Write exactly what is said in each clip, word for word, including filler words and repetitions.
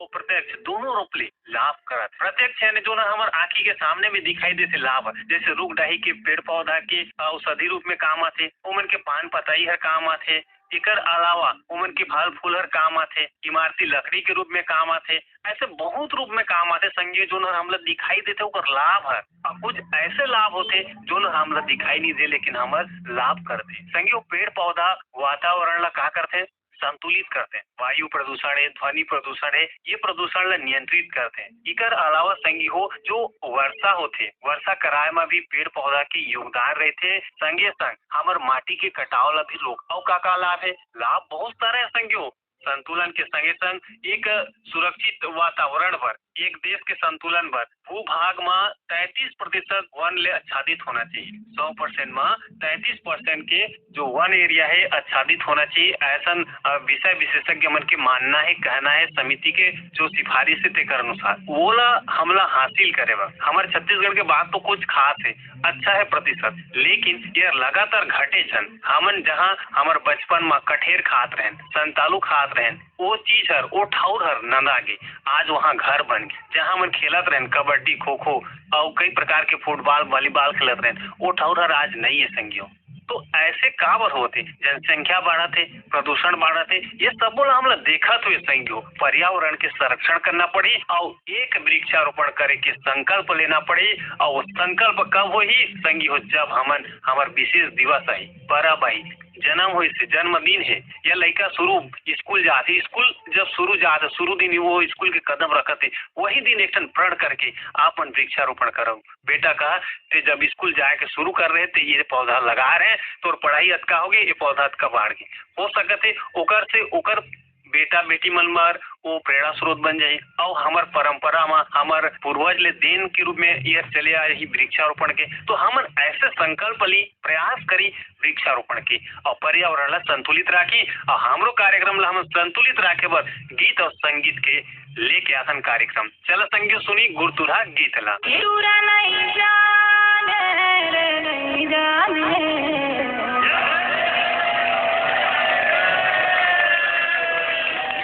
अउ प्रत्यक्ष, दोनों रूप ले लाभ करत। प्रत्यक्ष यानी जोन ह हमर आँखी के सामने में दिखाई देथे लाभ, जैसे रुख डाही के, पेड़ पौधा के औषधि रूप में काम आथे, ओमन के पान पतई हर काम आथे। एकर अलावा ओमन के फल फूल हर काम आथे, इमारती लकड़ी के रूप में काम आथे। ऐसे बहुत रूप में काम आथे संगी, जोन हर हमला दिखाई देथे ओकर लाभ हर। अउ कुछ ऐसे लाभ होथे जोन हर हमला दिखाई नहीं दे, लेकिन हमर लाभ करथे। संगी, वो पेड़ पौधा वातावरण ला का करथे? संतुलित करथे। वायु प्रदूषण हे, ध्वनि प्रदूषण हे, ये प्रदूषण ला नियंत्रित करथे। इकर अलावा संगी हो, जो वर्षा होथे, वर्षा कराए म भी पेड़ पौधा के योगदान रहिथे। संगे संग हमर माटी के कटाव ला भी रोक। अउ का का लाभ हे? लाभ बहुत सारे हे संगी हो। संतुलन के संगे संग एक सुरक्षित वातावरण बर, एक देश के संतुलन बर भूभाग म तैंतीस प्रतिशत वन ले आच्छादित होना चाहिए। सौ परसेंट म तैंतीस परसेंट के जो वन एरिया हे, आच्छादित होना चाहिए। ऐसन, अ, विषय विशेषज्ञ मन के मानना हे, कहना हे, समिति के जो सिफारिश हे तेकर अनुसार। ओला हमला हासिल करे बर हमर छत्तीसगढ़ के बात तो कुछ खास हे, अच्छा हे प्रतिशत, लेकिन ये लगातार घटे झन। हमन जहाँ हमर बचपन म कठेर खात रहेन, संतालू खात रहेन, वो चीज हर, वो ठौर हर नंदा गे। आज वहाँ घर बन गे, जहाँ हमन खेलत रहेन कबड्डी, खो खो अउ कई प्रकार के फुटबॉल, वॉलीबॉल खेलत रहेन, वो ठौर हर आज नई हे संगियो। तो ऐसे काबर होत हे? जनसंख्या बाढ़त हे, प्रदूषण बाढ़त हे, ये सबो ला हमला देखत हुए संगियो, पर्यावरण के संरक्षण करना पड़ही अउ एक वृक्षारोपण करे के संकल्प लेना पड़ही। अउ वो संकल्प कब होही संगियो? जब हमन, हमर विशेष दिवस आही, परब आही, जन्म होइस हे, जन्मदिन हे, या लइका शुरू स्कूल जात हे, स्कूल जब शुरू जात हे, शुरू दिन ही वो स्कूल के कदम रखत हे, वही दिन एक ठन प्रण करके आप मन वृक्षारोपण करव। बेटा कहा, ते जब स्कूल जाए के शुरू कर रहे, ते ये पौधा लगा रहे, तोर पढ़ाई अतका होगे, ये पौधा अतका बाढ़ गे। हो सकत हे, ओकर से ओकर बेटा बेटी मन बर वो प्रेरणा स्रोत बन जाही। अउ हमर परंपरा म हमर पूर्वज ले देन के रूप में ये चले आए ही वृक्षारोपण के, तो हमन ऐसे संकल्प ली, प्रयास करी वृक्षारोपण के अउ पर्यावरण ला संतुलित राखी। अउ हमरो कार्यक्रम ला हमन संतुलित राखे बर गीत अउ संगीत के लेके आथन कार्यक्रम। चला संगियो सुनी गुरतुरा गीत ला। तू रा नहीं जाने रे, नहीं जाने।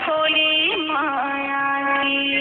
होली माया की।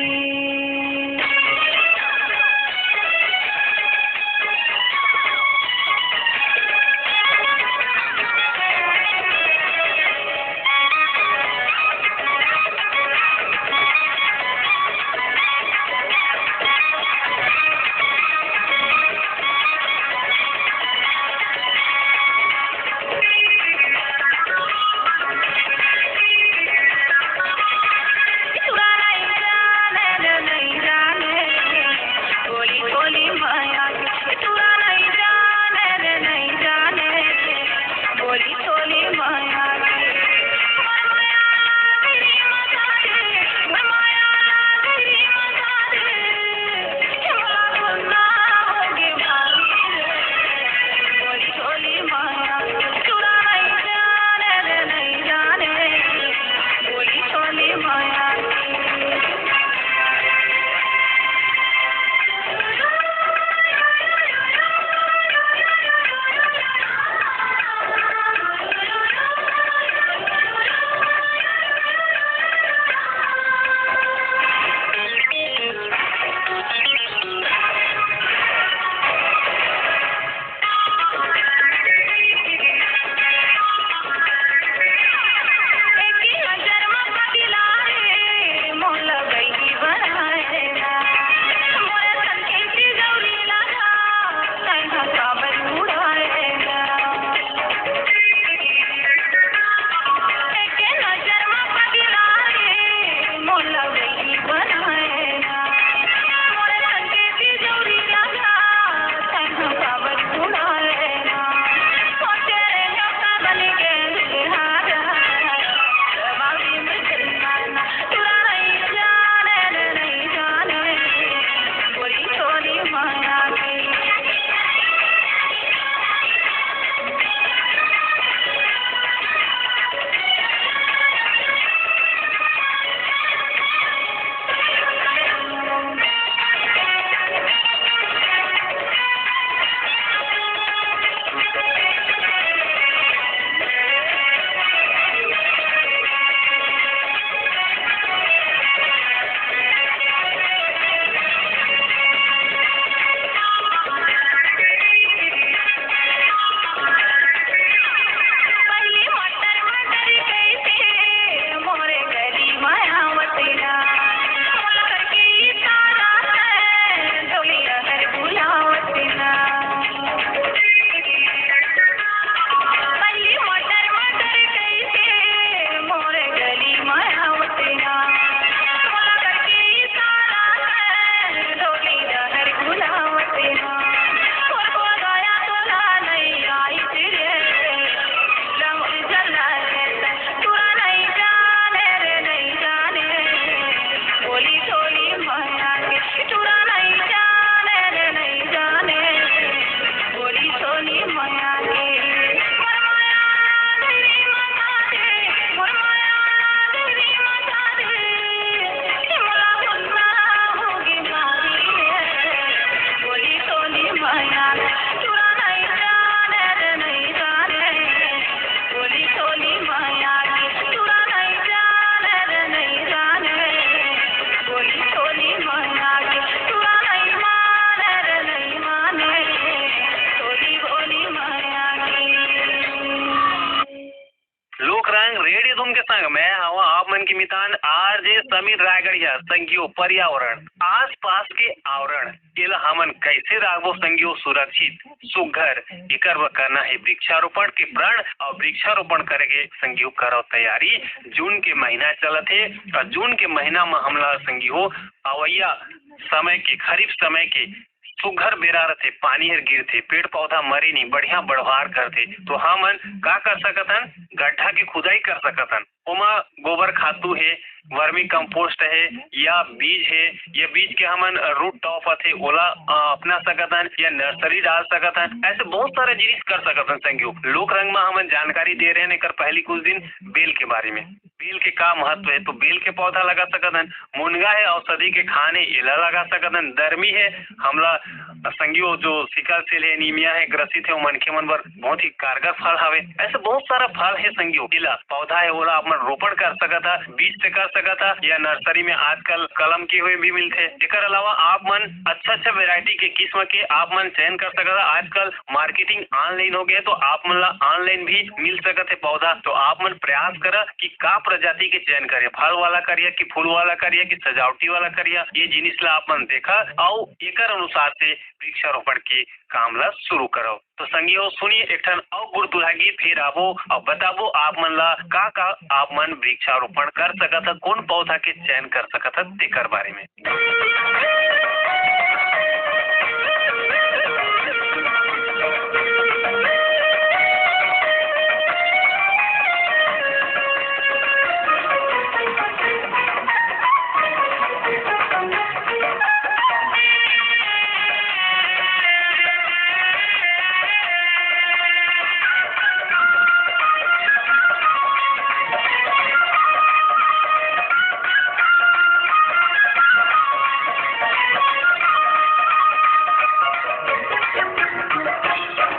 मितान आरजे समीर रायगढ़िया। संगियो, पर्यावरण, आसपास के आवरण, एला हमन कैसे राखबो संगियो सुरक्षित, सुघर, एकर बर करना हे वृक्षारोपण के प्रण। और वृक्षारोपण करे के संगियो करव तैयारी। जून के महीना चलत हे और जून के महीना म हमला संगियो अवैया समय के, खरीफ समय के सुघर बेरा रथे, पानी हर गिरथे, पेड़ पौधा मरे नहीं, बढ़िया बढ़वार करथे, तो हमन का कर सकत हन? गड्ढा के खुदाई कर सकत हन। ओमा गोबर खातू हे, वर्मी कंपोस्ट हे, या बीज हे, या बीज के हमन रूट टॉप आथे, ओला, अ, अपना सकत हन, या नर्सरी डाल सकत हन। ऐसे बहुत सारा जिनिस कर सकत हन संगियो। लोक रंग म हमन जानकारी दे रहे हन एकर पहली कुछ दिन बेल के बारे में। बेल के का महत्व हे, तो बेल के पौधा लगा सकत हन। मुनगा हे, औषधि के खान हे, एला लगा सकत हन। दरमी हे, हमला संगियो जो सिकल सेल हे, एनीमिया हे, ग्रसित हे, वो मनखे मन बर बहुत ही कारगर फल हवे। ऐसे बहुत सारा फल हे संगियो। एला पौधा हे, ओला आप मन रोपण कर सकत हा, बीज से कर सकत हा, या नर्सरी में आजकल कलम के हुए भी मिलथे। एकर अलावा आप मन अच्छा अच्छा वैरायटी के किस्म के आप मन चयन कर सकत हा। आजकल मार्केटिंग ऑनलाइन हो गए, तो आप मन ला ऑनलाइन भी मिल सकत हे पौधा। तो आप मन प्रयास करा कि का प्रजाति के चयन करे, फल वाला करिया कि फूल वाला करिया कि सजावटी वाला करिया, ये जिनिस ला आप मन देखा। अउ एकर अनुसार से वृक्षारोपण के काम ला शुरू करव। तो संगी हो, सुनिए एक ठन अउ गुरतुरहा गीत, फिर आबो अउ बताबो आप मन ला का का आप मन वृक्षारोपण कर सकत ह, कौन पौधा के चयन कर सकत ह, तेकर बारे में।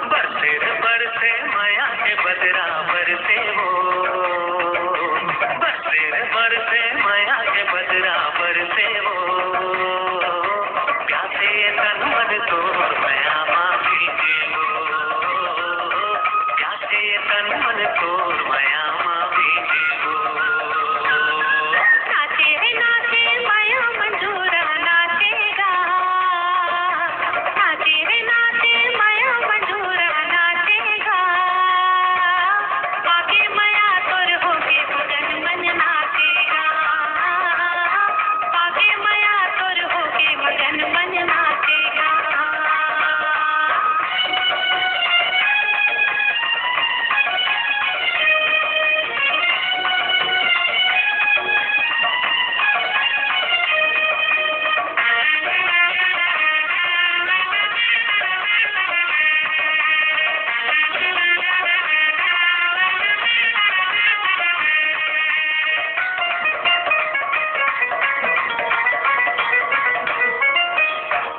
बरसे रे बरसे मया के बदरा बरसे वो, बरसे रे बरसे मया के बदरा बरसे वो, प्यासे तन मन तोर मया मा भीजे वो, प्यासे तन मन तोर मया मा भीजे वो। नाचे रे नाचे मया मंजूरा नाचेगा, नाचे रे नाचे मया मंजूरा नाचेगा, पाके मया तोर होके मगन मन नाचेगा, पाके मया तोर होके मगन मन नाचेगा।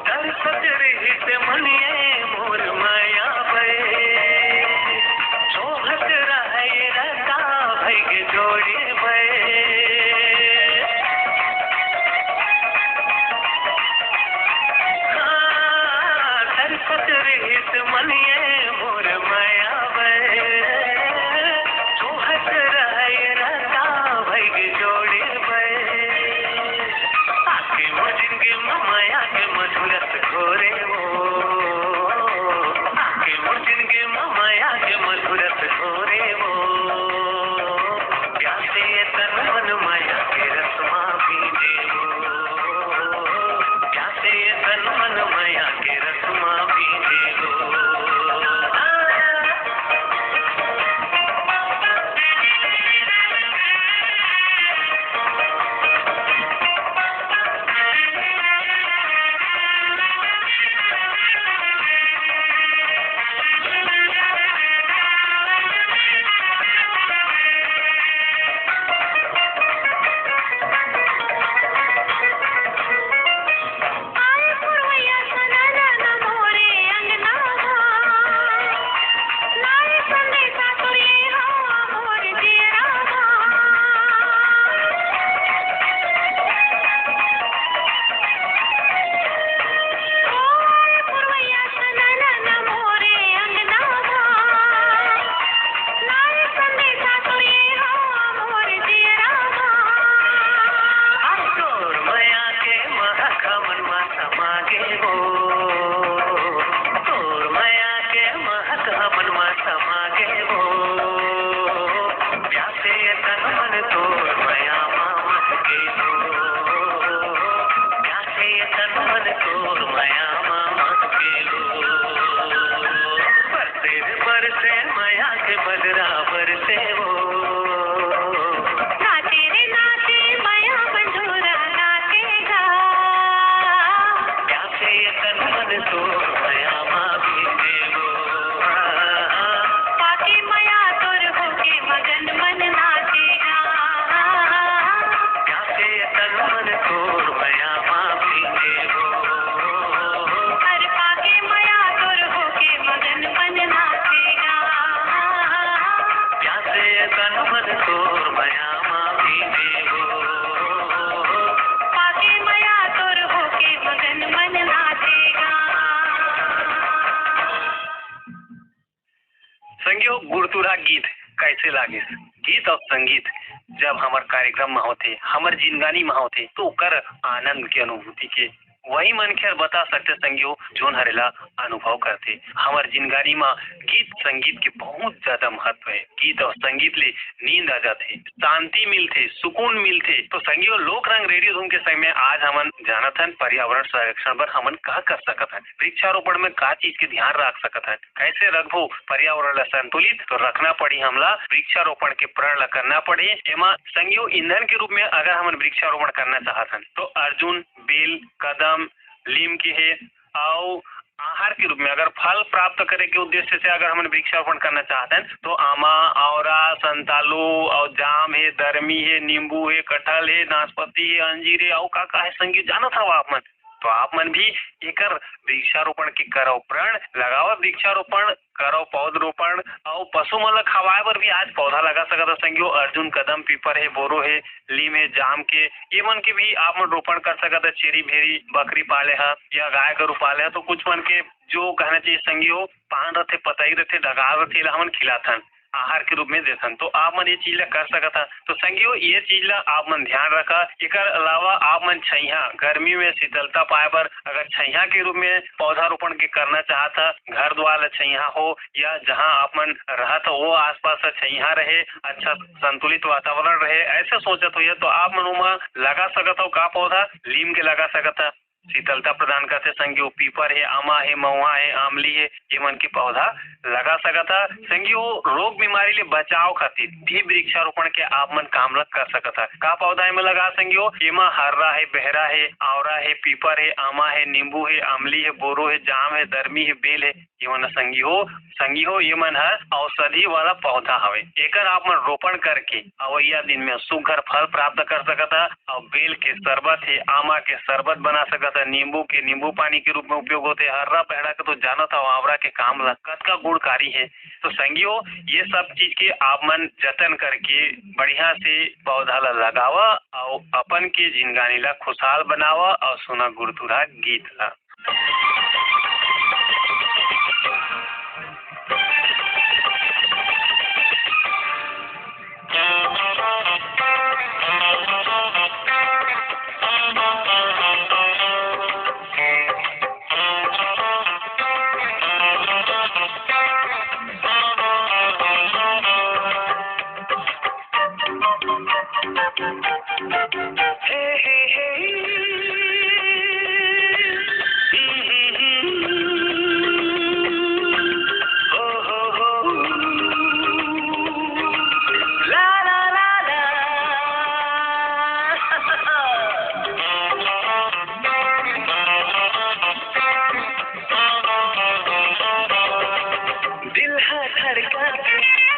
तरसत रहिस मन ये मोर मया बे, सोहत रहय रता भइगे जोड़ी बे। हाँ, तरसत रहिस मन ये मोर मया बे, सोहत रहय रता भइगे जोड़ी बे। आके मोर जिनगी म मया के मधुरस घोरे वो, आके मोर जिनगी म मया के मधुरस घोरे वो, प्यासे तन मन मया के रस मा भीजे वो, प्यासे तन मन मया के रस मा भीजे वो। आंखें बदरा बरसे वो। नाचे रे नाचे, मया बंधुरा नाचेगा। प्यासे ये तन मन तो मया मा भींजे वो। पाके मया तोर होके मगन मन नाचेगा। प्यासे ये तन मन तोर मया मा भींजे वो। हर पाके मया तोर होके मगन मन नाचेगा। प्यासे ये तन मन तोर मया मा भींजे वो। पाके मया तोर होके मगन मन नाचेगा। संगी हो, गुरतुरा गीत कैसे लागिस? गीत और संगीत जब हमर कार्यक्रम में होथे, हमर जिनगानी में होथे, तो ओकर आनंद के अनुभूति के वही मनखे हर बता सकथे संगी हो, जोन हर एला अनुभव करथे। हमर जिनगानी में गीत संगीत के बहुत ज्यादा महत्व है। गीत और संगीत ले नींद आ जाथे, शांति मिलथे, सुकून मिलथे। तो संगी हो, लोक रंग रेडियो धुन के संग में आज हमन जानत हन पर्यावरण संरक्षण बर हमन का कर सकत हन, वृक्षारोपण में का चीज के ध्यान रख सकत हन, कैसे रखबो पर्यावरण ला संतुलित, तो रखना पड़ी हमला वृक्षारोपण के प्रण ला करना पड़ी। एमा संगी हो, ईंधन के रूप में अगर हमन वृक्षारोपण करना चाहत हन तो अर्जुन, बेल, कदम, लीम के हे, अउ आहार के रूप में अगर फल प्राप्त करे के उद्देश्य से अगर हमन वृक्षारोपण करना चाहत हन तो आमा, औरा, संतालू अउ जाम हे, दरमी हे, नींबू हे, कटहल हे, नाशपाती हे, अंजीर हे, अउ का का हे संगी जानत हव आप मन? तो आप मन भी एकर वृक्षारोपण के करव प्रण, लगावत वृक्षारोपण, करव पौधरोपण, अउ पशु मन ल खवाए बर भी आज पौधा लगा सकत ह संगी हो। अर्जुन, कदम, पीपर हे, बोरो हे, लीम हे, जाम के, ये मन के भी आप मन रोपण कर सकत ह। छेरी भेरी, बकरी पाले ह या गाय गरु पाले ह, तो कुछ मन के जो कहना चाहिए संगी हो, पान रथे, पतई रथे, डगाल रथे, एला हमन खिलाथन, आहार के रूप में देथन। तो आप मन ये चीज ला कर सकत ह। तो संगी हो, ये चीज ला आप मन ध्यान रखा। एकर अलावा आप मन छइहां, गर्मी में शीतलता पाए बर अगर छइहां के रूप में पौधारोपण के करना चाहत ह, घर द्वार ला छइहां हो या जहां आप मन रहत हो, वो आसपास ला छइहां रहे, अच्छा संतुलित वातावरण रहे, ऐसे सोचत होइए तो आप मन ओमा लगा सकत हो का पौधा? लीम के लगा सकत ह, शीतलता प्रदान करथे संगी हो। पीपर हे, आमा हे, महुआ हे, आमली हे, ये मन के पौधा लगा सकत ह। संगी हो, रोग बीमारी ले बचाव खातिर भी वृक्षारोपण के आप मन काम ल कर सकत ह। का पौधा एमा लगा संगी हो? एमा हर्रा हे, बहरा हे, आंवरा हे, पीपर हे, आमा हे, नींबू हे, आमली हे, बोरो हे, जाम हे, दरमी हे, बेल हे, ये मन संगी हो, संगी हो, ये मन ह औषधि वाला पौधा हवे। एकर आप मन रोपण करके अवइया दिन में सुघर फल प्राप्त कर सकत ह। अउ बेल के शरबत हे, आमा के शरबत बना सकत ह, नींबू के नींबू पानी के रूप में उपयोग होथे, हर्रा बहरा के तो जानत हव, आंवरा के काम ला कतका गुणकारी हे। तो संगी हो, ये सब चीज के आप मन जतन करके बढ़िया से पौधा ला लगावा अउ अपन के जिनगानी ला खुशहाल बनावा अउ सुना गुरतुरा गीत ला। दिल ह धड़काथे,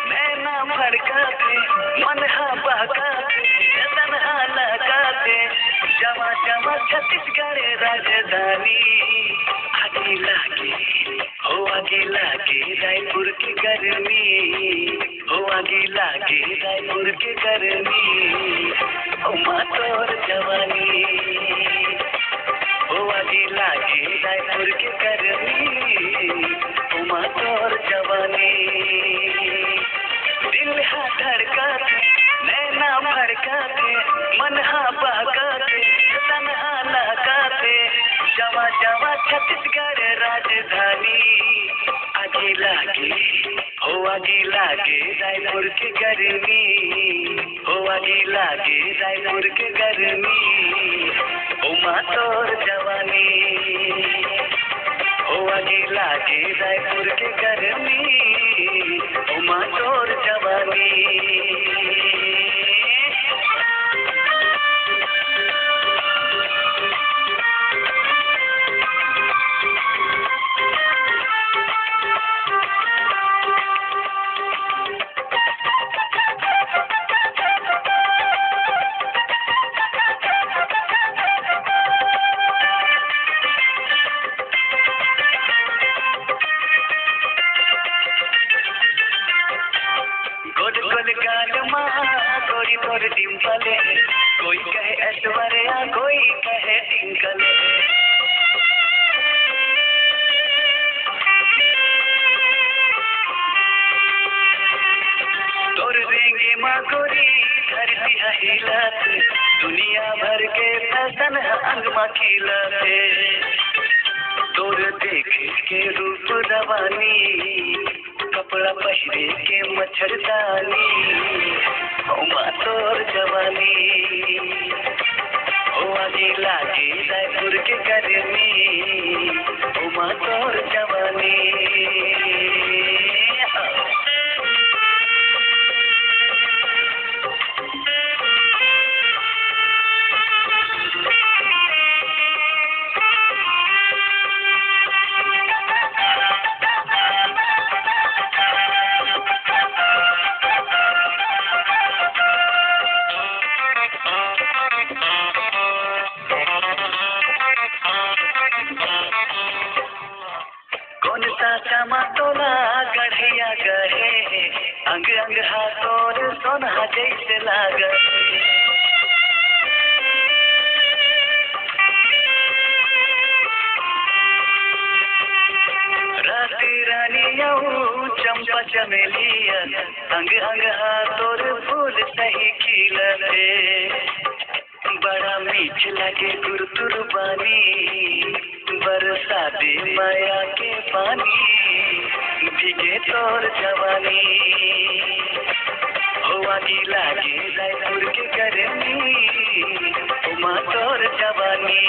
नैना फड़काथे, मन ह बहकाथे, तन ह लहकाथे, जमा जमा छत्तीसगढ़ राजधानी। आगी लागे, हो आगी लागे रायपुर के गर्मी, हो आगी लागे रायपुर के गर्मी, ओ माँ तोर जवानी। ओ आगी लागे रायपुर के गर्मी, ओ माँ तोर जवानी। दिल हा धड़काथे, नैना फड़काथे, मन हा बहकाथे, तन हा लहकाथे, जवा जवा छत्तीसगढ़ राजधानी। आगी लागे, हो आगी लागे रायपुर के गर्मी, हो आगी लागे रायपुर के गर्मी, ओ माँ तोर जवानी। हो आगी लागे रायपुर के गर्मी, ओ माँ तोर जवानी। गोल गोल गाल मा गोरी तोर डिम्पल, कोई कहे ऐश्वर्या, कोई कहे टिंकल। तोर रेंगे मा गोरी धरती ह हिलत, दुनिया भर के फैशन ह अंग मा खिलत। तोर देख के रूप रवानी, कपड़ा पहिरे के मच्छरदानी, ओमा तोर जवानी। ओ आगी लागे रायपुर के गर्मी, ओमा तोर जवानी। कोन सा चमा तोला गढ़िया गहे, अंग अंग हा तोर सोना जैसे लागे। रात रानी अऊ चंपा चमेलिया, अंग अंग हा तोर फूल सही खिलथे। बड़ा मीठ लगे गुरतुर बानी, बरसा दे माया के पानी, भीगे तोर जवानी। हो आगी लागे रायपुर के गर्मी, ओमा तोर जवानी।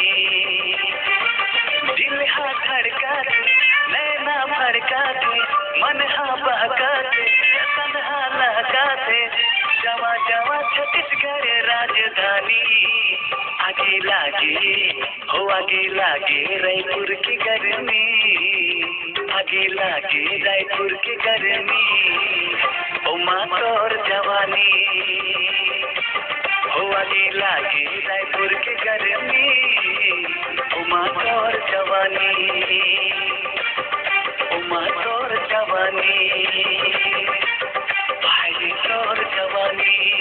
दिल हा धड़का दे, नैना भड़का दे, मन हा बहका दे, तन हा लहका दे, जवा जवा छत्तीसगढ़ राजधानी। आगी लागे, हो आगी लागे रायपुर के गर्मी, आगी लागे रायपुर के गर्मी, ओमा तोर जवानी। हो आगी लागे रायपुर के गर्मी, ओमा तोर जवानी, ओमा तोर जवानी, भाई तोर जवानी।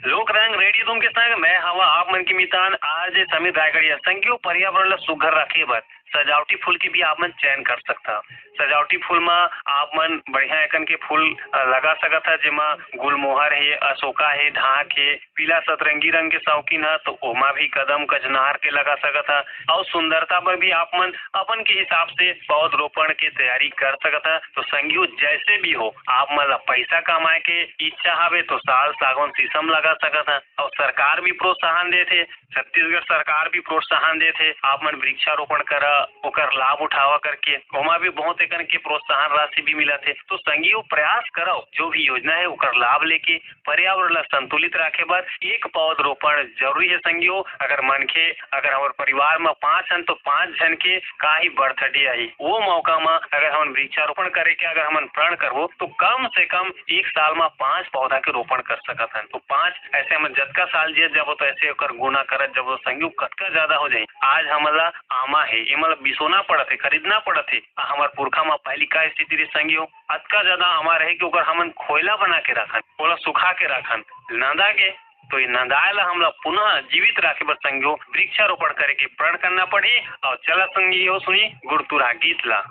लोक रंग रेडियो तुम के संग मैं हवा आप मन के मितान आरजे समीर रायगढ़िया। संगियो, पर्यावरण ला सुघर रखे बर सजावटी फूल के भी आप मन चयन कर सकता। सजावटी फूल मा आप मन बढ़िया एकन के फूल, अ, लगा सकत हा, जेमा गुलमोहर हे, अशोका हे, ढाक हे, पीला सतरंगी रंग के शौकीन हा तो ओमा भी कदम कचनार के लगा सकत हा। अउ सुंदरता बर भी आप मन अपन के हिसाब से पौध रोपण के तैयारी कर सकत हा। तो संगियो, जैसे भी हो, आप मन ला पैसा कमाए के इच्छा हवे तो साल, सागौन, शीशम लगा सकत हा। अउ सरकार भी प्रोत्साहन देथे, छत्तीसगढ़ सरकार भी प्रोत्साहन देथे, आप मन वृक्षारोपण करा, ओकर लाभ उठावा करके, ओमा भी बहुत एकन के प्रोत्साहन राशि भी मिलत हे। तो संगियो, प्रयास करव, जो भी योजना हे ओकर लाभ लेके पर्यावरण ला संतुलित राखे बर एक पौध रोपण जरूरी हे संगियो। अगर मनखे, अगर हमर परिवार म पाँच हन तो पाँच झन के का ही बर्थडे आही, वो मौका म अगर हमन वृक्षारोपण करे के अगर हमन प्रण करबो तो कम से कम एक साल म पाँच पौधा के रोपण कर सकत हन। तो पाँच ऐसे हमन जतका साल जियत जाबो तो ऐसे ओकर गुना करत जाबो तो संगियो कतका ज्यादा हो जाही। आज हमन ला आमा हे, एमन ला बिसोना पड़त हे, खरीदना पड़त हे। आ हमर पुरखा म पहिली का स्थिति रहिस संगियो, अतका ज्यादा आमा रहे कि ओकर हमन खोइला बना के राखन, ओला सुखा के राखन, नंदा के, तो ये नंदाय ला हमला पुनः जीवित राखे बर संगियो वृक्षारोपण करे के प्रण करना पड़ही। अउ चला संगियो सुनी गुरतुरा गीत ला।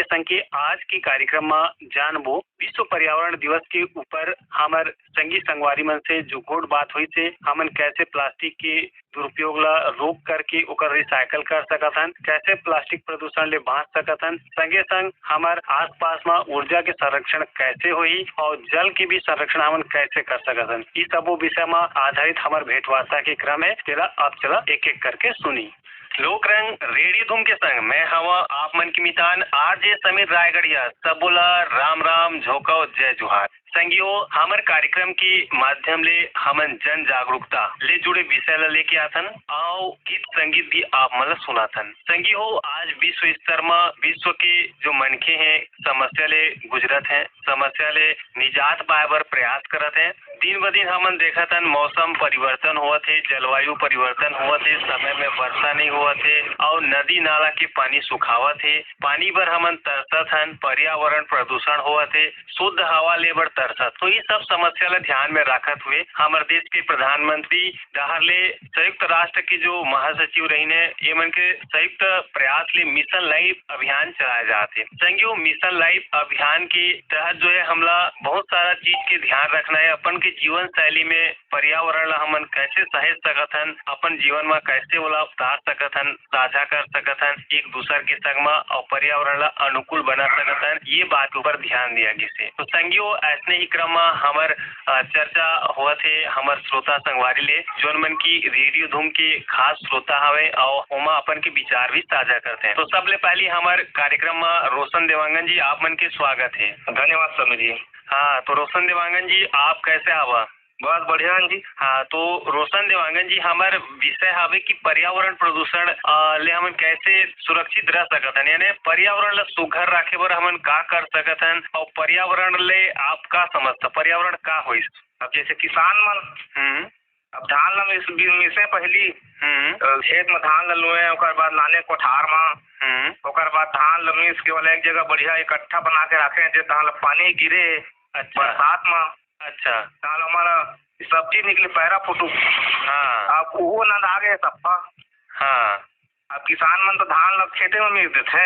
संग के आज के कार्यक्रम म जानबो विश्व पर्यावरण दिवस के ऊपर हमर संगी संगवारी मन से जो गोठ बात होइस हे, हमन कैसे प्लास्टिक के दुरुपयोग ला रोक करके ओकर recycle कर सकत हन, कैसे प्लास्टिक प्रदूषण ले बाँच सकत हन, संगे संग हमर आसपास म ऊर्जा के संरक्षण कैसे होही और जल के भी संरक्षण हमन कैसे कर सकत हन। ई सबो विषय म आधारित हमर भेंटवार्ता के क्रम हे, तेला अब चला एक-एक करके सुनी। लोकरंग रेडियो धूम के संग मैं हवा आप मन के मितान आरजे समीर रायगढ़िया। सबो ला राम राम, झोंका, जय जोहार। संगियो, हमर कार्यक्रम के माध्यम ले हमन जन जागरूकता ले जुड़े विषय ला लेके आथन, अउ गीत संगीत भी आप मन ला सुनाथन। संगियो, आज विश्व स्तर म विश्व के जो मनखे हैं, समस्या ले गुजरत हैं, समस्या ले निजात पाए बर प्रयास करत हैं। दिन ब दिन हमन देखत हन, मौसम परिवर्तन होवत हे, जलवायु परिवर्तन होवत हे, समय में वर्षा नहीं होवत हे, अउ नदी नाला के पानी सुखावत हे। पानी बर हमन तरसत हन, पर्यावरण प्रदूषण होवत हे, शुद्ध हवा ले बर तरसत। तो ये सब समस्या ला ध्यान में रखत हुए हमर देश के प्रधानमंत्री डहार ले संयुक्त राष्ट्र के जो महासचिव रहिन हे, ये मन के संयुक्त प्रयास ले मिशन लाइफ अभियान चलाए जात हे। संगियो, मिशन लाइफ अभियान के तहत जो है हमला बहुत सारा चीज के ध्यान रखना है। अपन के जीवन शैली में पर्यावरण ला हमन कैसे सहेज सकत हन, अपन जीवन में कैसे ओला उतार सकत हन, साझा कर सकत हन एक दूसर के संग म, अउ पर्यावरण ला अनुकूल बना सकत हन, ये बात के ऊपर ध्यान दिया गिस हे। तो संगियो, ऐसने ही क्रम म हमर, अ, चर्चा होवत हे हमर श्रोता संगवारी ले, जोन मन की रेडियो धूम के खास श्रोता हवे अउ ओमा अपन के विचार भी साझा करथे। तो सबले पहली हमर कार्यक्रम म रोशन देवांगन जी, आप मन के स्वागत हे। धन्यवाद समीर जी। हाँ, तो रोशन देवांगन जी, आप कैसे हवा? बस बढ़िया हन जी। हाँ, तो रोशन देवांगन जी, हमर विषय हवे कि पर्यावरण प्रदूषण, अ, ले हमन कैसे सुरक्षित रह सकत हन, यानी पर्यावरण ला सुघर राखे बर हमन का कर सकत हन, अउ पर्यावरण ले आप का समझता, पर्यावरण का होइस? अब जैसे किसान मन, हम्म। अब धान ला मिस-, बि-, मिसे पहली, हम्म। अ, खेत में धान ला लुए, ओकर बाद लाने कोठार में, हम्म। ओकर बाद धान ला मिस के वाला एक जगह बढ़िया इकट्ठा बना के रखे, जे धान ला पानी गिरे अच्छा। बरसात में, अच्छा। ताल हमारा सब्जी निकले पैरा फुटू। हाँ। अब वो नंद आ गए सप्पा। हाँ। अब किसान मन तो धान ला खेते में मिस देथे।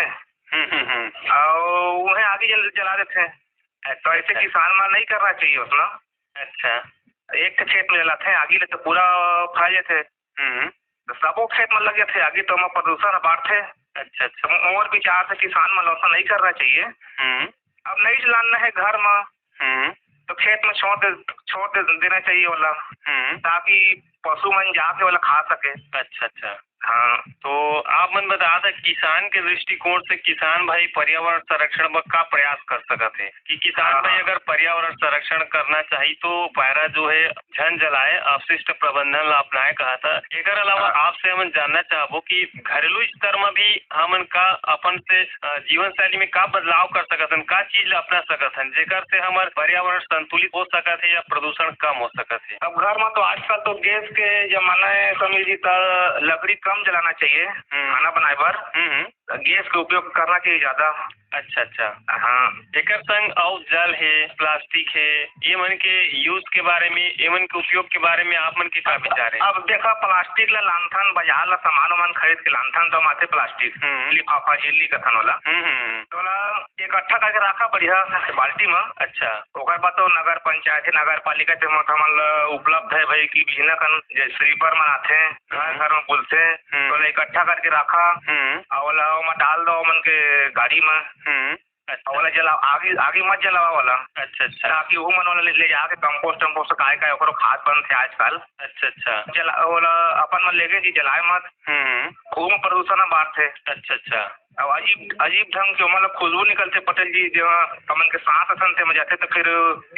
हम्म, हम्म, हम्म। और उन्हें आगे जल, जला देथे। तो ऐसे अच्छा। किसान मन नहीं करना चाहिए उसना। अच्छा। एक ठे खेत में जलाथे, आगे ले तो पूरा फैल जाथे। हम्म। तो सबो खेत में लग जाथे, आगे तो ओमा प्रदूषण बाढ़थे। अच्छा, अच्छा। तो मोर विचार से किसान मन ला ऐसा नहीं करना चाहिए। हम्म। अब नहीं जलाना है घर में, हम्म। तो खेत में छोड़ दे, छोड़ दे, देना चाहिए वाला, हम्म। ताकि पशु मन जाके वाला खा सके। अच्छा, अच्छा। हाँ। तो आप मन बता दे, किसान के दृष्टिकोण से किसान भाई पर्यावरण संरक्षण बर का प्रयास कर सकत हे कि किसान हाँ, भाई हाँ। अगर पर्यावरण संरक्षण करना चाही तो पैरा जो है झन जलाए, अपशिष्ट प्रबंधन ला अपनाए कहा था। एकर अलावा हाँ। आपसे हमन जानना चाहबो कि घरेलू स्तर में भी हमन का अपन से, अ, जीवन शैली में का बदलाव कर सकत हन, का चीज ला अपना सकत हन, जेकर से हमर पर्यावरण संतुलित हो सकत हे या प्रदूषण कम हो सकत हे? अब घर में तो आजकल तो गैस के जमाना है समीर जी, तो लकड़ी कम जलाना चाहिए हम्म। खाना बनाए बर। हम्म, हम्म। गैस के उपयोग करना चाहिए ज्यादा। अच्छा, अच्छा। हाँ। एकर संग अउ जल हे, प्लास्टिक हे, ये मन के use के बारे में, ये मन के उपयोग के बारे में आप मन के का अब, विचार हे? अब देखा, प्लास्टिक ला लानथन, बाजार ला सामान वामान खरीद के लानथन, तो माथे प्लास्टिक, हम्म। लिफाफा, झिल्ली कथन वाला। हम्म, हम्म, हम्म। तो ओला इकट्ठा करके रखा बढ़िया से बाल्टी में। अच्छा। ओकर बाद तो नगर पंचायत हे, नगर पालिका से मत हमन ला उपलब्ध है भाई कि बिहना कन जे sweeper मन आथे, घर हम्म। घर में बुलथे, हम्म। तो ओला इकट्ठा करके रखा। हम्म। अउ ओला ओमा डाल दो, ओमन के गाड़ी में। हम्म। अच्छा। अउ ओला जला, आगी, आगी मत जलावा ओला। अच्छा, अच्छा। ताकि वो मन ओला ले, ले जाके compost वम्पोस्ट काय, काय ओकरो खाद बनथे आजकल। अच्छा, अच्छा। जला, ओला अपन मन लेगे जी जलाए मत। हम्म। वो में प्रदूषण बाढ़थे। अच्छा, अच्छा। अब अजीब, अजीब ढंग से ओमन ला खुशबू निकलथे पटेल जी, जेमा हमन के सांस असन तेमा जाथे, तो फिर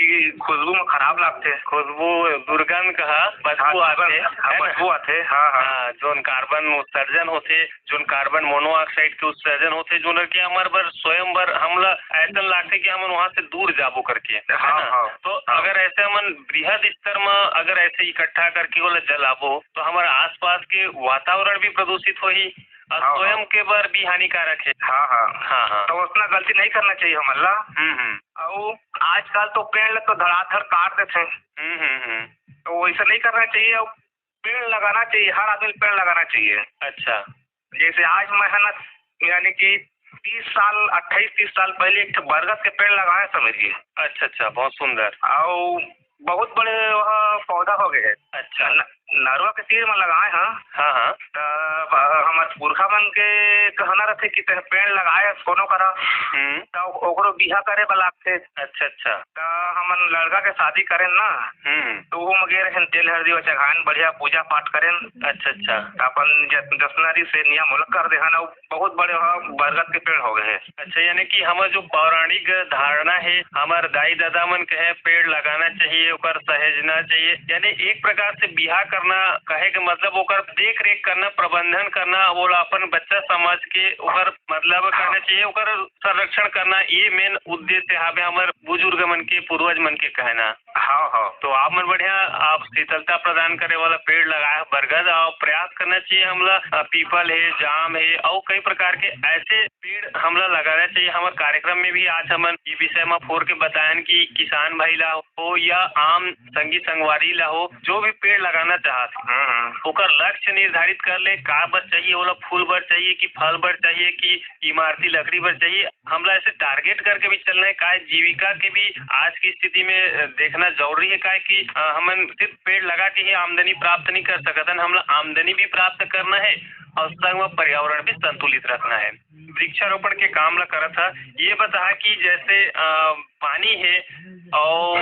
ई खुशबू में खराब लागथे। खुशबू, दुर्गंध कहा, बदबू हाँ, आथे, दुर्गंध, हाँ, है ना? बदबू आथे, हाँ, हाँ। हाँ, जोन कार्बन उत्सर्जन होथे, जोन कार्बन मोनोऑक्साइड के उत्सर्जन होथे, जोन के हमर बर, स्वयं बर, हमला ऐसन लागथे कि हमन वहाँ से दूर जाबो करके, है हाँ, ना? हाँ, तो हाँ। अगर ऐसे हमन बृहद स्तर में अगर ऐसे इकट्ठा करके ओला जलाबो, तो हमर आसपास के वातावरण भी प्रदूषित होही, अउ हाँ, स्वयं हाँ। के बर भी हानिकारक हे। हाँ, हाँ। हाँ, हाँ। तो उतना गलती नहीं करना चाहिए हमन ला। हम्म, हम्म। अउ आजकल तो पेड़ ल तो धड़ाधड़ काट देथे। हम्म, हम्म, हम्म। तो वैसा नहीं करना चाहिए। अउ पेड़ लगाना चाहिए, हर आदमी पेड़ लगाना चाहिए। अच्छा। जैसे आज मैं है ना, यानी कि तीस साल, अट्ठाईस तीस साल पहले एक ठो बरगद के पेड़ लगाए समझ गए। अच्छा, अच्छा, बहुत सुंदर। अउ बहुत बड़े वहाँ पौधा हो गए है। अच्छा। न-, नरवा के तीर में लगाए हैं। हाँ, हाँ। त ब-, हमर पुरखा मन के कहना रहथे कि ते पेड़ लगाए हस कोनो करा, हम्म। त ओकरो बिहा करे बर लागथे। अच्छा, अच्छा। त हमन लड़का के शादी करेन ना, हम्म। त ओहू में गे रहेन, तेल हरदी व चघाएन, बढ़िया पूजा पाठ करेन। अच्छा, अच्छा। त अपन ज-, जसनरी से नियम ओला कर देहन, अउ बहुत बड़े वहाँ बरगद के पेड़ हो गए हे। अच्छा, यानी कि हमर जो पौराणिक धारणा हे, हमर दाई ददा मन कहे पेड़ लगाना चाहिए, ओकर सहेजना चाहिए, यानी एक प्रकार से बिहा करना कहे के मतलब ओकर देख रेख करना, प्रबंधन करना, ओला अपन बच्चा समझ के ओकर मतलब करना चाहिए, ओकर संरक्षण करना, ये मेन उद्देश्य हावे हमर बुजुर्ग मन के, पूर्वज मन के कहना। हाँ, हाँ। तो आप मन बढ़िया, आप शीतलता प्रदान करे वाला पेड़ लगाए हो, बरगद, और प्रयास करना चाहिए हमला, अ, पीपल हे, जाम हे, और कई प्रकार के ऐसे पेड़ हमला लगाना चाहिए। हमर कार्यक्रम में भी आज हमन ये विषय म फोर के बतायन कि किसान भाई ला हो या आम संगी संगवारी ला हो, जो भी पेड़ लगाना चाहत हे, हम्म, हम्म। ओकर लक्ष्य निर्धारित कर ले, का बर चाहिए, ओला फूल बर चाहिए कि फल बर चाहिए कि इमारती लकड़ी बर चाहिए, हमला ऐसे टारगेट करके भी चलना है, काहे जीविका के भी आज की स्थिति में, अ, देखना जरूरी है, काहे कि, अ, हमन सिर्फ पेड़ लगा के ही आमदनी प्राप्त नहीं कर सकत हन, हमला आमदनी भी प्राप्त करना है और संग में पर्यावरण भी संतुलित रखना है। वृक्षारोपण के काम ला करत हा, ये बता कि जैसे, अ, पानी है और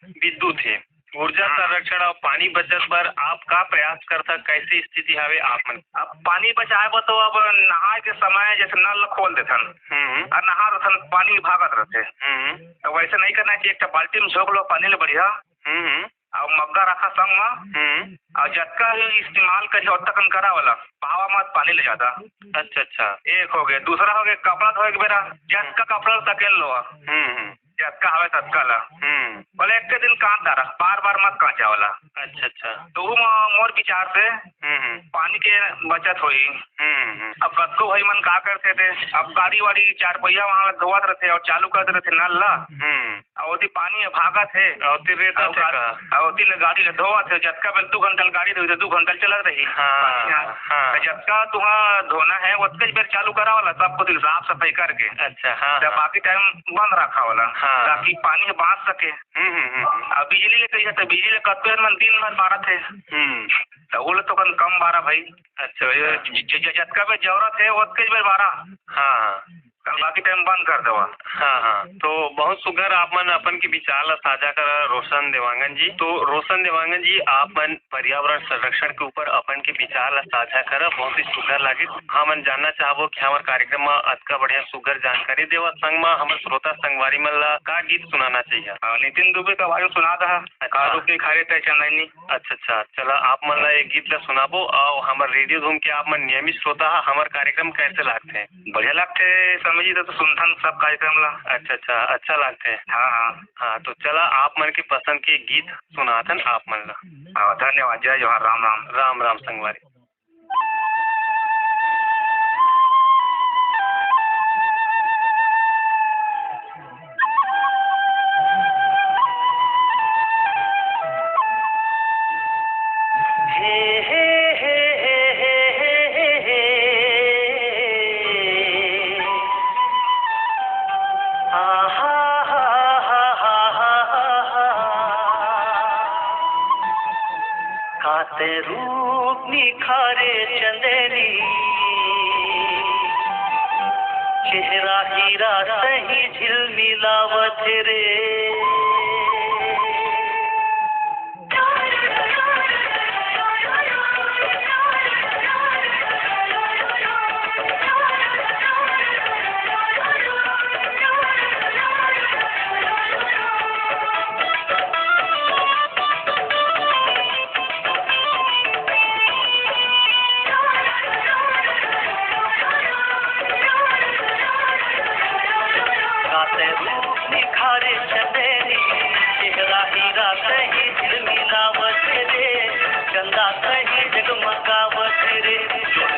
विद्युत हे, ऊर्जा हाँ। संरक्षण और पानी बचत बर आप का प्रयास करथा? कैसी स्थिति हावे आप मन? अब पानी बचाए बर तो अब नहाए के समय जैसे नल खोल देथन हम्म। और नहा देथन, पानी भागत रहथे। हम्म। तो वैसे नहीं करना चाहिए, एक ठो बाल्टी में झोंक लो पानी ले बढ़िया हम्म। और मग्गा रखा संग में हम्म। और जतका भी इस्तेमाल करिए ओतका कन करा वाला, बहावा मत पानी ले जाता। अच्छा, अच्छा। एक हो गया, दूसरा हो गया कपड़ा धोए के बेरा जतका कपड़ा सकेल लो। हम्म, हम्म। जतका हवे ततका ला। हम्म। बोले, "एक्के दिन कांच डारा, बार-बार मत कांचा वाला।" अच्छा, अच्छा। तो वो म-, मोर विचार से हम्म, हम्म। पानी के बचत होई। हम्म, हम्म। अब कतको भाई मन का करथे ते, अब गाड़ी वाड़ी चार पहिया वहाँ धोवत रहथे और चालू कर देथे नल ला। हम्म। और ओती पानी ह भागत हे। और ओती रेता और थे गा-, का? और ओती ले गाड़ी ला धोवत हे, जतका बेर दू घंटा ले गाड़ी धोई, तो दू घंटा ले चलत रही। हाँ, पानी ह। हाँ। तो जतका तुहा धोना है, ओतके बेर चालू करा वाला, सब कुछ साफ सफाई करके। अच्छा, हाँ, तो हाँ। बाकी टाइम बंद रखा वाला, हाँ। ताकि पानी ह बाँच सके। हम्म, हम्म, हम्म, हम्म। अब बिजली ले कही तो बिजली ले कतको मन दिन भर बारत हे। हम्म। तो वो लोग तो कन कम बारा भाई। अच्छा, तो ये अच्छा। ज-, ज-, ज-, जतका बेर जरूरत हे, ओतके बेर बारा। हाँ। कल बाकी टाइम बंद कर देवा। हाँ, हाँ। तो बहुत सुघर आप मन अपन के विचार ला साझा करा रोशन देवांगन जी। तो रोशन देवांगन जी, आप मन पर्यावरण संरक्षण के ऊपर अपन के विचार ला साझा करा, बहुत ही सुघर लागिस। हमन जानना चाहबो कि हमर कार्यक्रम म अतका बढ़िया सुघर जानकारी देवा, संग म हमर श्रोता संगवारी मन ला का गीत सुनाना चाहिए? हाँ, नितिन दुबे का आवाज सुना दहा। अच्छा। कारू के खारे तय चंदैनी। अच्छा, अच्छा, चला आप मन ला ये गीत ला सुनाबो। और हमर रेडियो धूम के आप मन नियमित श्रोता हा, हमर कार्यक्रम कैसे लागथे? बढ़िया लागथे स्वामी जी, तो सुनथन सब कार्यक्रम ला। अच्छा, अच्छा, अच्छा लागथे। हाँ, हाँ। हाँ, तो चला आप मन के पसंद के गीत सुनाथन आप मन ला। हाँ, धन्यवाद, जय जोहार, राम राम। राम राम संगवारी। काते रूप निखारे चंदेरी, चेहरा हीरा सही झिलमिलावत रे। काते रूप निखारे चंदेरी, चेहरा हीरा सही झिलमिलावत रे, चंदा सही जगमगावत रे।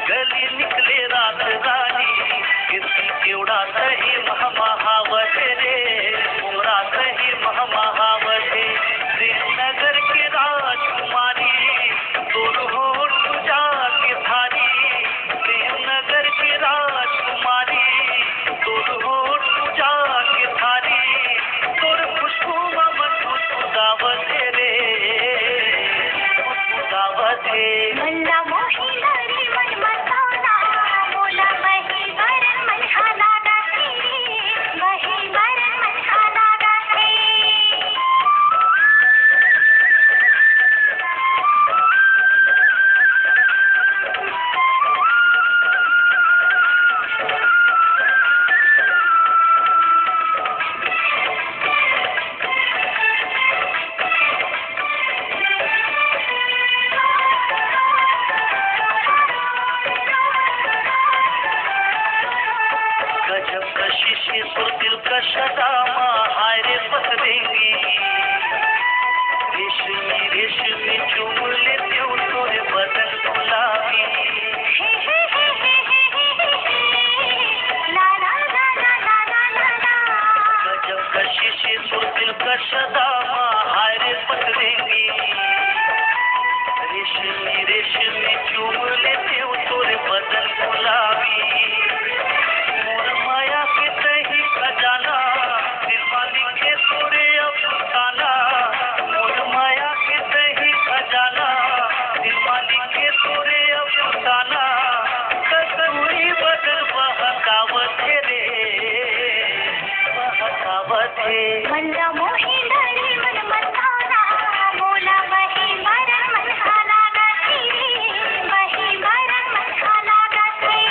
गली निकले रात रानी, कीर्ति केवड़ा सही महमहावत रे, उमरा सही महमहावत रे। प्रेम नगर के राजकुमारी, तोर होठ सुजा के भारी, प्रेम नगर के राजकुमारी, सुरतिल कशदा मा हाय रे पतरेंगी, रेशमी रेशमी चूम लेते तोरे बदन गुलाबी। मोर माया के तही खजाना, दिल मा लिखे तोरे अफसाना। मोर माया के तही खजाना, दिल मा लिखे तोरे अफसाना। कस्तूरी बदन बहकावत हे रे, बहकावत हे। मंदा मोही डरे मन मस्ताना, मोला वही मरन मन खाना गाती रे, वही मरन मन खाना गाती।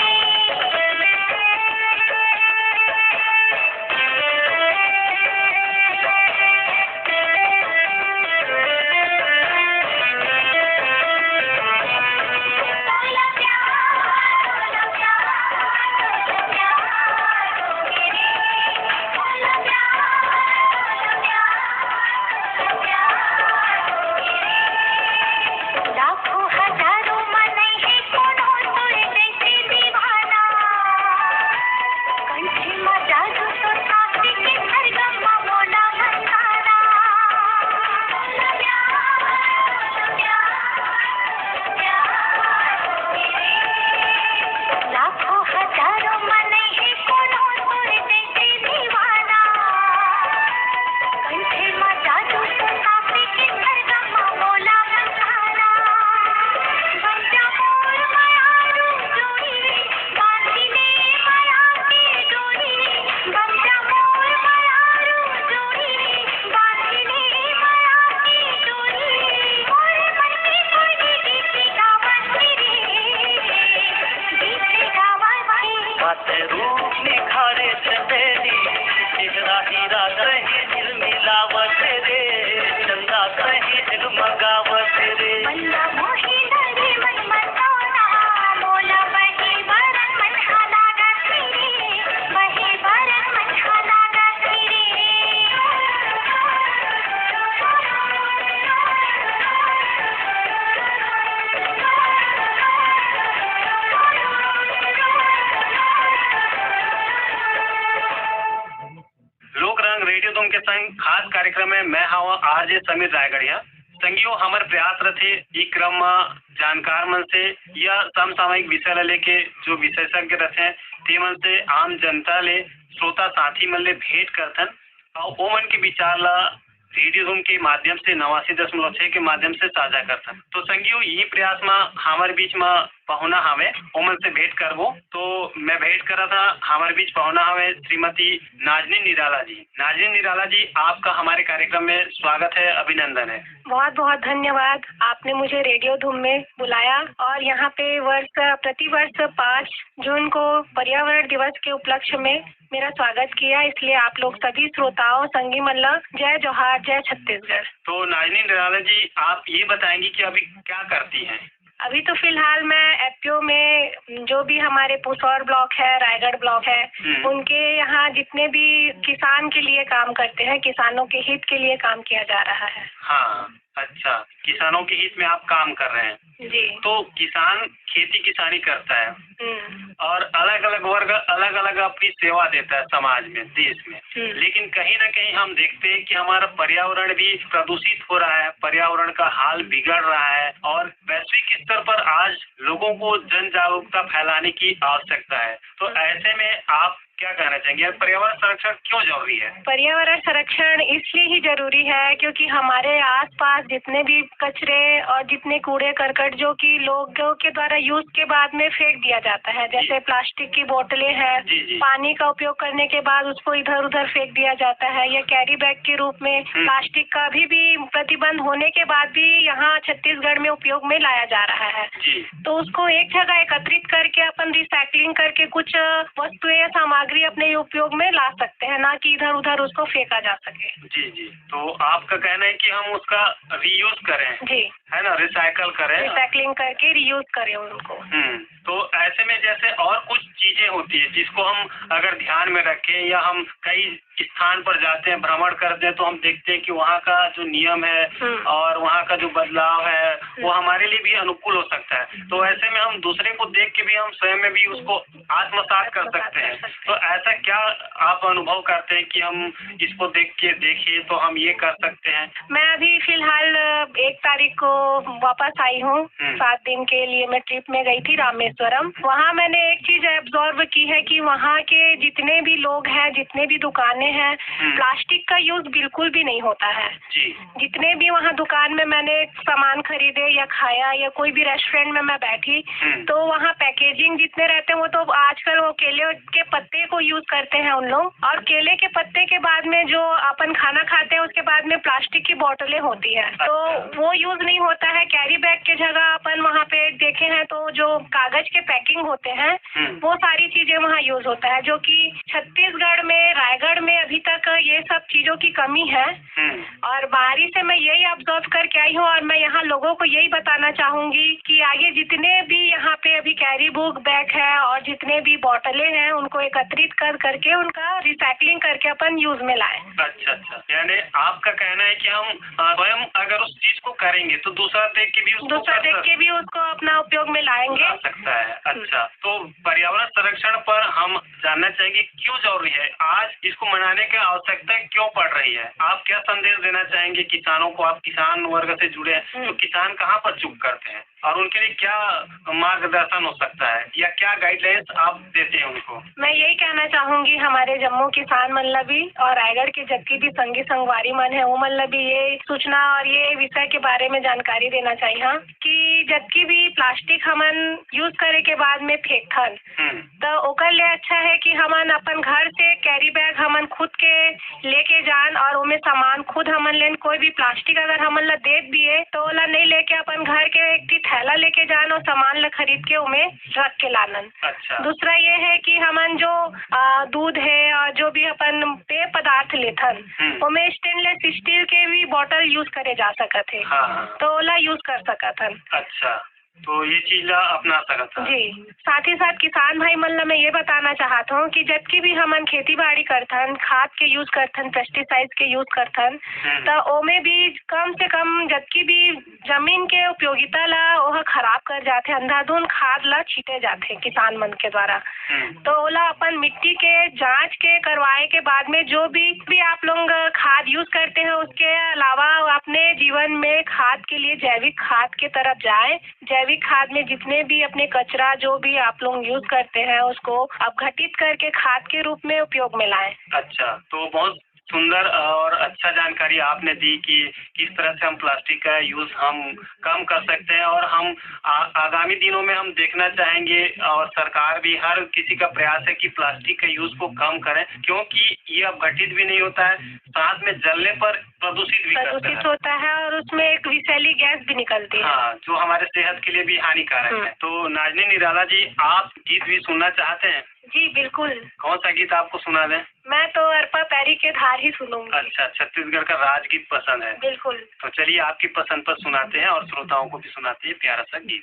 लोक रंग रेडियो धुन के संग खास कार्यक्रम में मैं हवा आरजे समीर रायगढ़िया। संगियो, हमर प्रयास रथे ई क्रम म जानकार मन से या समसामयिक विषय ला लेके जो विशेषज्ञ रथे ते मन से आम जनता ले, श्रोता साथी मन ले भेंट करथन अउ ओमन के विचार ला रेडियो धुन के माध्यम से, नवासी दशमलव छह के माध्यम से साझा करथन। तो संगियो, यही प्रयास म हमर बीच म पहुना हवे, ओमन से भेंट करबो। तो मैं भेंट करत हा, हमर बीच पहुना हवे श्रीमती नाजनीन निराला जी। नाजनीन निराला जी, आपका हमारे कार्यक्रम में स्वागत है, अभिनंदन है। बहुत बहुत धन्यवाद, आपने मुझे रेडियो धुन में बुलाया और यहाँ पे वर्ष, प्रति वर्ष पाँच जून को पर्यावरण दिवस के उपलक्ष्य में मेरा स्वागत किया, इसलिए आप लोग सभी श्रोताओं, संगी मन ला जय जोहार, जय छत्तीसगढ़। तो नाजनीन निराला जी, आप ये बताएंगी कि अभी क्या करती हैं? अभी तो फिलहाल मैं एफपीओ में, जो भी हमारे पुसौर ब्लॉक है, रायगढ़ ब्लॉक है, हम्म। उनके यहाँ जितने भी किसान के लिए काम करते हैं, किसानों के हित के लिए काम किया जा रहा है। हाँ, अच्छा, किसानों के हित में आप काम कर रहे हैं। जी। तो किसान खेती किसानी करता है हम्म। और अलग-अलग वर्ग अलग-अलग अपनी सेवा देता है समाज में, देश में। हम्म। लेकिन कहीं ना कहीं हम देखते हैं कि हमारा पर्यावरण भी प्रदूषित हो रहा है, पर्यावरण का हाल बिगड़ रहा है और वैश्विक स्तर पर आज लोगों को जन जागरूकता फैलाने की आवश्यकता है। तो हम्म। ऐसे में आप क्या कहना चाहेंगे? पर्यावरण संरक्षण क्यों जरूरी है? पर्यावरण संरक्षण इसलिए ही जरूरी है क्योंकि हमारे आसपास जितने भी कचरे और जितने कूड़े करकट जो कि लोगों के द्वारा यूज़ के बाद में फेंक दिया जाता है, जैसे जी। प्लास्टिक की बोतलें हैं, जी, जी। पानी का उपयोग करने के बाद उसको इधर-उधर फेंक दिया जाता है या कैरी बैग के रूप में हम्म। प्लास्टिक का अभी भी प्रतिबंध होने के बाद भी यहाँ छत्तीसगढ़ में उपयोग में लाया जा रहा है। जी। तो उसको एक जगह एकत्रित करके अपन रिसाइकलिंग करके कुछ वस्तुएं या सामग्री अपने उपयोग में ला सकते हैं, ना कि इधर-उधर उसको फेंका जा सके। जी, जी। तो आपका कहना है कि हम उसका रीयूज़ करें? जी। है ना, recycle करें। Recycling करके reuse करें उनको। हम्म, तो ऐसे में जैसे और कुछ चीजें होती है जिसको हम अगर ध्यान में रखें या हम कई स्थान पर जाते हैं, भ्रमण करते हैं, तो हम देखते हैं कि वहाँ का जो नियम है हम्म। और वहाँ का जो बदलाव है, वो हम्म। हमारे लिए भी अनुकूल हो सकता है। तो ऐसे में हम दूसरे को देख के भी हम स्वयं में भी उसको आत्मसात कर आत्मसात सकते कर हैं। सकते तो हैं। ऐसा क्या आप अनुभव करते हैं कि हम इसको देख के देखें तो हम ये कर सकते हैं? मैं अभी फिलहाल, अ, एक तारीख को वापस आई हूँ। हम्म। सात दिन के लिए मैं trip में गई थी रामेश्वरम। वहाँ मैंने एक चीज absorb की है कि वहाँ के जितने भी लोग हैं, जितने भी दुकानें हैं, हम्म। Plastic का use बिल्कुल भी नहीं होता है। जी। जितने भी वहाँ दुकान में मैंने सामान खरीदे या खाया या कोई भी restaurant में मैं बैठी, हम्म। तो वहाँ packaging जितने रहते हैं, वो तो आजकल वो केले के पत्ते को use करते हैं उन लोग, और केले के पत्ते के बाद में जो अपन खाना खाते हैं, उसके बाद में plastic की बोतलें होती है, तो अच्छा। वो use नहीं होता है। Carry bag के जगह अपन वहाँ पे देखे हैं, तो जो कागज के packing होते हैं, हम्म। वो सारी चीजें वहाँ use होता है, जो कि छत्तीसगढ़ में, रायगढ़ में अभी तक ये सब चीजों की कमी है। हम्म। और बाहरी से मैं यही absorb करके आई हूँ, और मैं यहाँ लोगों को यही बताना चाहूंगी कि आगे जितने भी यहाँ पे अभी carry book bag है और जितने भी बोतलें हैं, उनको एकत्रित कर करके उनका recycling करके अपन use में लाएं। अच्छा, अच्छा। यानी आपका कहना है कि हम, अ, स्वयं अगर उस चीज को करेंगे तो दूसरा देख के भी उसको दूसरा कर देख सक- के भी उसको अपना उपयोग में लाएंगे। ला सकता है। हम्म। अच्छा, तो पर्यावरण संरक्षण पर हम जानना चाहेंगे क्यों जरूरी है, आज इसको मनाने की आवश्यकता क्यों पड़ रही है? आप क्या संदेश देना चाहेंगे किसानों को? आप किसान वर्ग से जुड़े हैं, हम्म। तो किसान कहाँ पर चूक करते हैं और उनके लिए क्या मार्गदर्शन हो सकता है या क्या guidelines आप देते हैं उनको? मैं यही कहना चाहूंगी हमारे जम्मो किसान मन ला भी और रायगढ़ के जतकी भी संगी संगवारी मन है, वो मन ला भी ये सूचना और ये विषय के बारे में जानकारी देना चाहिए, हाँ, कि जतकी भी plastic हमन use करे के बाद में फेंकथन, हम्म। तो ओकर ले अच्छा है कि हमन अपन घर से carry bag हमन खुद के लेके जान और ओमे सामान खुद हमन लेन। कोई भी plastic अगर हमन ला देत भी है, तो ओला नहीं लेके अपन घर के एक ठी थैला लेके जान और सामान ला खरीद के ओमे रख के लानन। अच्छा। दूसरा ये है कि हमन जो, आ, दूध है और जो भी अपन पेय पदार्थ लेथन, हम्म। ओमे stainless steel के भी bottle use करे जा सकत है, हाँ, हाँ। तो ओला use कर सकत हन। अच्छा, तो ये चीज ला अपना सकत हन। जी, साथ ही साथ किसान भाई मन ला मैं ये बताना चाहत हूँ कि जबकि भी हमन खेती बाड़ी करथन, खाद के use करथन, pesticides के use करथन, हम्म। त ओमे भी कम से कम जबकि भी जमीन के उपयोगिता ला ओह खराब कर जाथे, अंधाधुंध खाद ला छीटे जाथे किसान मन के द्वारा। हम्म। तो ओला अपन मिट्टी के जांच के करवाए के बाद में जो भी, भी आप लोग खाद use करते हैं, उसके अलावा अपने जीवन में खाद के लिए जैविक खाद के तरफ जाए। जैविक खाद में जितने भी अपने कचरा जो भी आप लोग use करते हैं, उसको अपघटित करके खाद के रूप में उपयोग में लाएं। अच्छा, तो बहुत सुंदर और अच्छा जानकारी आपने दी कि किस तरह से हम plastic का use हम कम कर सकते हैं और हम आ-, आगामी दिनों में हम देखना चाहेंगे और सरकार भी, हर किसी का प्रयास है कि plastic के use को कम करें, क्योंकि ये अपघटित भी नहीं होता है, साथ में जलने पर प्रदूषित भी करता प्रदूषित है। होता है और उसमें एक विषैली गैस भी निकलती है। हाँ, जो हमारे सेहत के लिए भी हानिकारक हम्म। है। तो नाजनीन निराला जी, आप गीत भी सुनना चाहते हैं? जी, बिल्कुल। कौन सा गीत आपको सुना दें? मैं तो अरपा पैरी के धार ही सुनूंगी। अच्छा, छत्तीसगढ़ का राजगीत पसंद है। बिल्कुल। तो चलिए, आपकी पसंद पर सुनाते हैं और श्रोताओं को भी सुनाते हैं प्यारा सा गीत।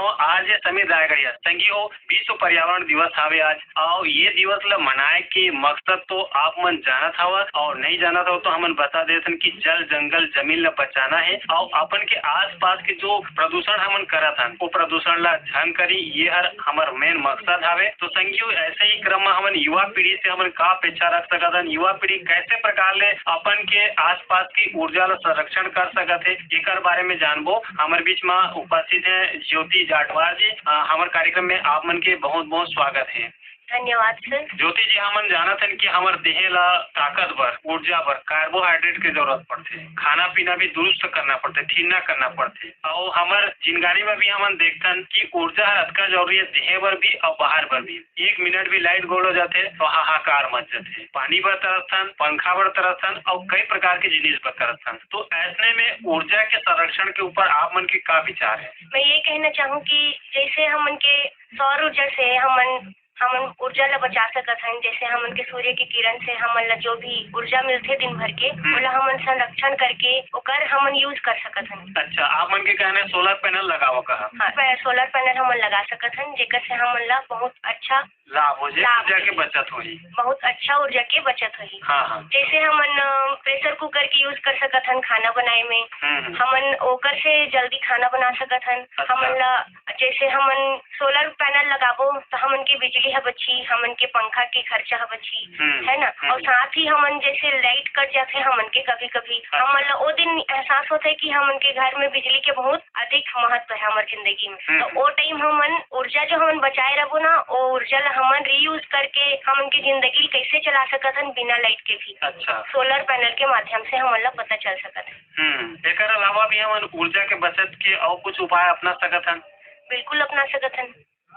तो आज ये समीर रायगढ़िया संगी हो, विश्व पर्यावरण दिवस हावे आज। अउ ये दिवस ल मनाए के मकसद तो आप मन जानत हव अउ नहीं जानत हव तो हमन बता देथन कि जल, जंगल, जमीन ल बचाना हे अउ अपन के आसपास के जो प्रदूषण हमन करत हन, वो प्रदूषण ल झन करी, ये हर हमर मेन मकसद हावे। तो संगी हो, ऐसे ही क्रम में हमन युवा पीढ़ी से हमन का अपेक्षा रख सकत हन, युवा पीढ़ी कैसे प्रकार ले अपन के आसपास की ऊर्जा ल संरक्षण कर सकत हे, एकर बारे में जानबो। हमर बीच में उपस्थित है ज्योति जाटवार जी। अ, हमर कार्यक्रम में आप मन के बहुत बहुत स्वागत है। धन्यवाद सर। ज्योति जी, हमन जानत हन कि हमर देह ला ताकत बर, ऊर्जा बर कार्बोहाइड्रेट के जरूरत पड़थे। खाना पीना भी दुरुस्त करना पड़थे, ठीन्ना करना पड़थे। अउ हमर जिनगानी में भी हमन देखथन कि ऊर्जा हर अतका जरूरी है, देह बर भी अउ बाहर बर भी। एक मिनट भी लाइट गोल हो जाथे तो हाहाकार मच जाथे। पानी बर तरसथन, पंखा बर तरसथन अउ कई प्रकार के जिनिस बर तरसथन। तो ऐसने में ऊर्जा के संरक्षण के ऊपर आप मन के का विचार है? मैं ये कहना चाहूँ कि जैसे हमन के सौर ऊर्जा से हमन हमन ऊर्जा ला बचा सकत हन, जैसे हमन के सूर्य के किरण से हमन ला जो भी ऊर्जा मिलथे दिन भर के, हम्म। ओला हमन संरक्षण करके ओकर हमन यूज कर सकत हन। अच्छा, आप मन के कहना है सोलर पैनल लगावा कहा? हाँ, पै-, सोलर पैनल हमन लगा सकत हन, जेकर से हमन ला बहुत अच्छा लाभ हो जाए, लाभ ऊर्जा के होही। बचत होही। बहुत अच्छा ऊर्जा के बचत होही। हाँ, हाँ। जैसे हमन, अ, प्रेशर कुकर के यूज कर सकत हन खाना बनाए में, हम्म, हम्म। हमन ओकर से जल्दी खाना बना सकत हन। अच्छा। हमन ला जैसे हमन सोलर पैनल लगाबो, तो हमन के बिजली ह बची, हमन के पंखा के खर्चा ह बची, हम्म, है ना? हम्म। और साथ ही हमन जैसे लाइट कट जाथे हमन के कभी-कभी, हाँ। हमन ला ओ दिन एहसास होथे कि हमन के घर में बिजली के बहुत अधिक महत्व है हमर जिंदगी में। हम्म। तो ओ टाइम हमन ऊर्जा जो हमन बचाए रहबो ना, ओ ऊर्जा ला हमन रीयूज करके हमन के जिंदगी कैसे चला सकत हन बिना लाइट के भी। अच्छा। सोलर पैनल के माध्यम से हमन ला पता चल सकत है। हम्म, एकर अलावा भी हमन ऊर्जा के बचत के अउ कुछ उपाय अपना सकत हन? बिल्कुल अपना सकत हन।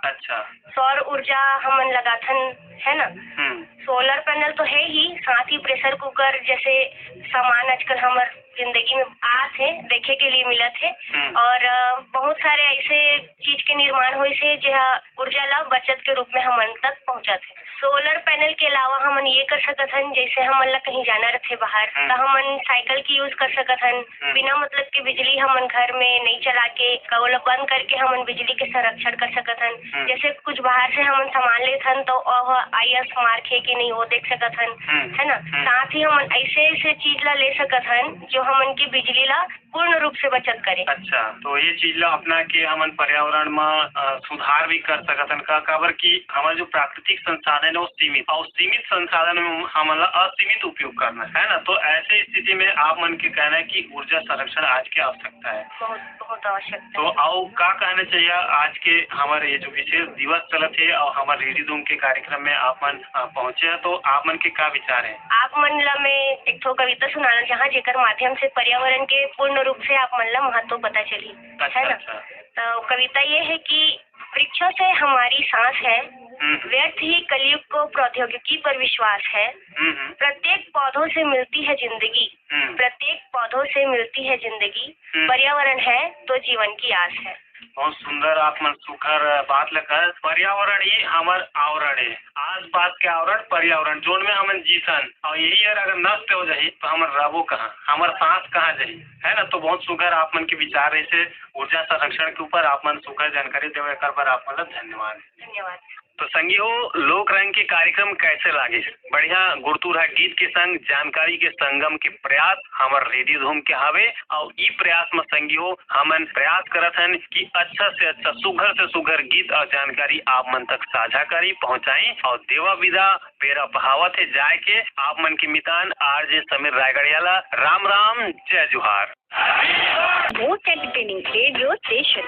अच्छा। सौर ऊर्जा हमन लगाथन, है ना? हम्म। सोलर पैनल तो है ही, साथ ही प्रेशर कुकर जैसे सामान आजकल हमर जिंदगी में आत है, देखे के लिए मिलत है। हम्म। और, अ, बहुत सारे ऐसे चीज के निर्माण होइस हे, जेहा ऊर्जा ला बचत के रूप में हमन तक पहुंचत हे। सोलर पैनल के अलावा हमन ये कर सकत हन, जैसे हमन ला कहीं जाना रथे बाहर, हम्म। त हमन साइकिल के यूज कर सकत हन। हम्म। बिना मतलब के बिजली हमन घर में नहीं चला के, ओला बंद करके हमन बिजली के संरक्षण कर सकत हन। हम्म। जैसे कुछ बाहर से हमन सामान लेत हन, तो ओह आईएस मार्क हे कि नहीं, वो देख सकत हन, हम्म। है ना? हम्म। साथ ही हमन ऐसे ऐसे चीज ला ले सकत हन, जो हमन के बिजली ला पूर्ण रूप से बचत करे। अच्छा, तो ये चीज ला अपना के हमन पर्यावरण म, अ, सुधार भी कर सकत हन का? काबर कि हमर जो प्राकृतिक संसाधन है वो सीमित, और सीमित संसाधन में हमन ला असीमित उपयोग करना है ना। तो ऐसे स्थिति में आप मन के कहना है कि ऊर्जा संरक्षण आज की आवश्यकता है। बहुत, बहुत आवश्यकता तो है। अउ का कहना चाहिए आज के हमर ये जो विशेष दिवस चलत है और हमर रेडियो धूम के कार्यक्रम में आप मन, अ, पहुंचे हैं, तो आप मन के का विचार है? आप मन ला मैं एक ठो कविता सुनाना चाहा, जेकर माध्यम से पर्यावरण के पूर्ण रूप से आप मन ला महत्व पता चली, अच्छा, है ना? अच्छा। तो कविता ये है कि वृक्षों से हमारी सांस है, हम्म। व्यर्थ ही कलयुग को प्रौद्योगिकी पर विश्वास है। हम्म। प्रत्येक पौधों से मिलती है जिंदगी, हम्म। प्रत्येक पौधों से मिलती है जिंदगी, हम्म। पर्यावरण है तो जीवन की आस है। बहुत सुंदर आप मन सुघर बात ल कहत। पर्यावरण ही हमर आवरण है, आसपास के आवरण पर्यावरण, जोन में हमन जीथन, और यही अगर नष्ट हो जाही तो हमर रहबो कहाँ, हमर सांस कहाँ जाही, है ना? तो बहुत सुघर आप मन के विचार रहिस हे ऊर्जा संरक्षण के ऊपर, आप मन सुघर जानकारी देवे एकर बर आप मन ला धन्यवाद। धन्यवाद। तो संगी हो, लोक रंग के कार्यक्रम कैसे लागे? बढ़िया गुरतुरहा गीत के संग जानकारी के संगम के प्रयास हमर रेडियो धूम के हावे। अउ ई प्रयास म संगी हो, हमन प्रयास करत हन कि अच्छा से अच्छा, सुघर से सुघर गीत अउ जानकारी आप मन तक साझा करी, पहुंचाई। अउ देवा विदा, बेरा पहावत हे जाए के। आप मन के मितान आरजे समीर रायगढ़िया ला राम राम, जय जोहार। Most entertaining radio station.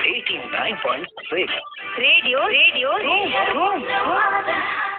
Eighty nine point six. Radio, radio, धूम, धूम, धूम।